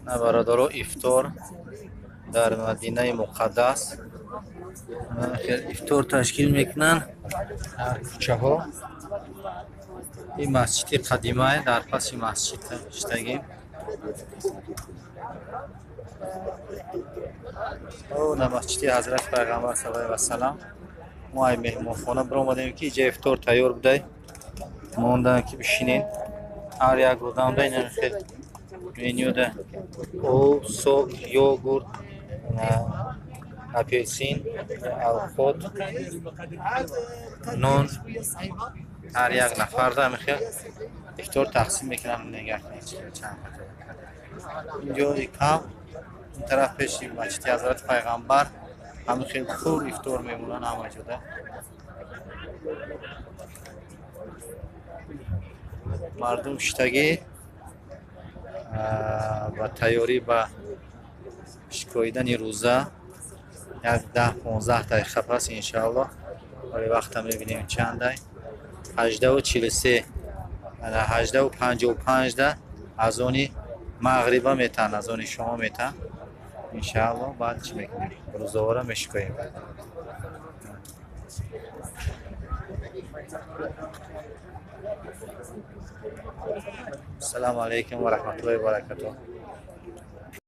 На бародаро, ифтор дар Мадинаи Муқаддас ифтор ташкил мекунанд дар кӯчаҳо. Ин масҷиди қадимае, дар паси масҷид иштагем. На масҷиди ҳазрати Пайғамбар саллаллоҳу алайҳи васаллам. Мо ай меҳмонхона биромадем, ки иҷа ифтор тайёр будай, мондан ки бишинен. Ҳар як одам да ина хел менюда об, сок, йогурт, апельсин, алхот, нон. Ҳар як нафар да мехел ифтор тақсим мекунанд. Нигоҳ кунед, чанд инҷо кам ин тараф пеши масҷиди ҳазрати Пайғамбар ҳамин хел пур ифтор мемонанд ҳама ҷода. Мардум шиштагӣ ба тайёрӣ ба шикоидани рӯза. Як 10-15 дақиқа пас, иншааллоҳ. Вале вақта мебинем чандай. 18:43, 18:55 да азони мағриба метан, азони шома метан. Иншааллоҳ баъд чӣ мекунем? Рӯзаҳоро мешикоем. Ассалому алайкум ва раҳматуллоҳи ва баракатуҳ.